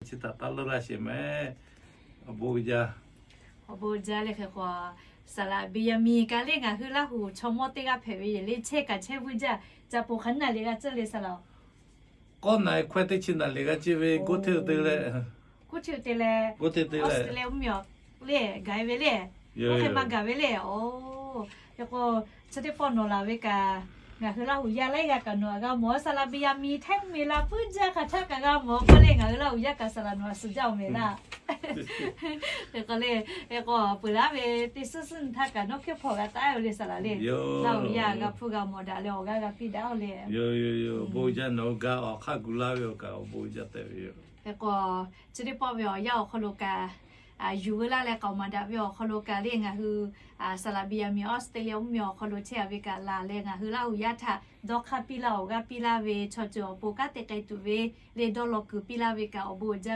Chi htaꞈ taˇ leuˉ laˇ sheˍ mehˍ. Awˬ bon uiˍ jaˇ. Awˬ bon uiˍ jaˇ le hk'e k'o, Saˍ laꞈ Beˍyaˍmiˍ kaꞈ le ngaˬ hui Laˇ huˍ chaw mawˇ teˇ g'aˇ hpehꞈ ve yoˬ le. Chehˇ kaꞈ chehˇ vuiˇ jaˇ. Caꞈ poˬ hk'aˬ naˬ liꞈ g'a ciˇ le Saˍ laꞈ-oˬ? K'awˇ naˬ e hkawehˇ teˇ chi naˬ liꞈ g'a ciˇ ve, Goˇ hteˇ te leh, Goˇ hteˇ te leh, Australia mvuhˇ miˬ leh gaˬ e ve le. Oˇ hk'e ma gaˬ ve le. Oˬ, hk'e k'o, chi teˇ pawˆ nawˬ laˬ ve kaꞈ, ngaˬ hui Laˇ huˍ yaˇ laiˉ g'aˇ kaꞈ nawˬ htaꞈ g'a mawˬ. Saˍ laꞈ Beˍyaˍmiˍ htaiˇ mvuhˇ miˬ la puiˉ jaˇ hk'aˬ htaˇ kaꞈ g'a mawˬ k'oˆ le. Ngaˬ hui Laˇ huˍ yaˇ kaꞈ saˍ laꞈ nawˬ htaꞈ suh jaˇ-oˬ mehˍ laˇ. Hk'e k'o le, hk'e k'o peuˬ laˇ ve teˇ suhˉ suhˉ nyi htaˇ kaꞈ nawˉ hkiˆ hpawˇ g'a taˉ-o le Saˍ laꞈ le. Laˇ huˍ yaˇ g'a hpuˇ g'a mawˬ daꞈ leh awˬ g'aˇ g'a piˇ daꞈ-o le. Yoˬ yoˬ yoˬ, bon jaˇ. Nawˬ hui ga awˬ hk'aˇ gu laˇ ve awˬ kaꞈ awˬ bon jaˇ tehꞈ ve yoˬ. Hk'e k'o, chi teˇ pawˆ ve awˬ yanˇ awˬ hk'aw lo kaꞈ, yuˬ veu laˇ leh k'aoˍ maˍ daꞈ ve awˬ hk'aw lo kaꞈ le ngaˬ hui Saˍ laꞈ Beˍyaˍmiˍ Australia mvuhˇ miˬ awˬ hk'aw lo chehˇ a ve kaꞈ laˬ leh ngaˬ hui Laˇ huˍ yaˇ htaꞈ dawˇ hk'aˇ piˇ laˇ awˬ g'aˇ piˇ laˇ ve chaw ceuˬ awˬ pon kanˉ te k'ai tuˬ ve le dawˇ law kuiˬ piˇ laˇ ve kaꞈ awˬ bon uiˍ jaˇ.